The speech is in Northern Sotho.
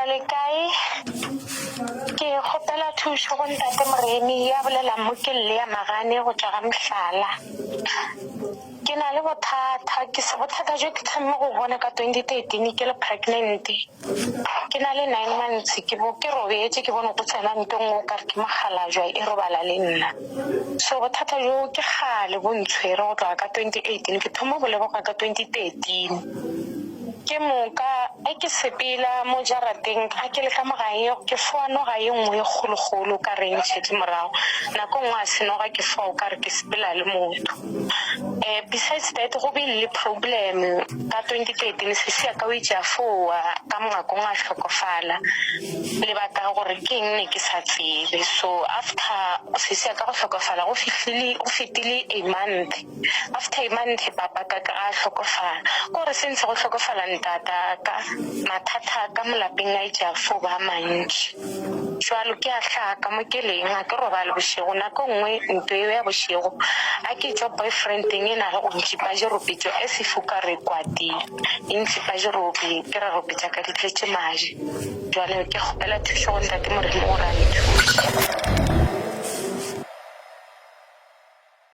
Dumela le kae? Ke kgopela thušo go ntate Moremi ya bolelang mo ke Lea Magane go tšwa ga Mohlala. Ke na le bothata, ke se bothata jo ke thomme go bona ka 2013 ke le pregnant. Ke na le 9 months ke bo ke robetše ke bone go tsena nto nngwe o kare ke mokgalajwa e robala le nna. So bothata jo ke kgale bo ntshwere go tloga ka 2018 ke thoma go leboga ka 2013. Ke moka ge ke sepela mo jarateng a ke le ka mo gae ke foa noga ye nngwe ye kgolokgolo o ka re e ntšhetše morago. Nako nngwe a se noga ke foa o ka re ke sepela le motho. Um besides that go bile le problem ka 2013 sesi ya ka o itše a foa ka mongakong a hlokofala lebaka gore ke eng ne ke sa tsebe. So after sesi ya ka go hlokofala go fihlile go fetile a month. After a month papa ka ka a hlokofala. Ke gore since go hlokofala ntata ka, mathata a ka mo lapeng a itše a fo ba a mantši. Jwalo ke a hlaka mo ke leng, ga ke robale bošego. Nako nngwe nto eo ya bošego a ke tšwa boyfriendeng e na le go ntšipa dirope tšo as if o ka re kwatile. E ntšipa dirope, ke re rope tša ka di tletše madi. Jwale ke kgopela thušo go ntate Modimo gore a nthuše.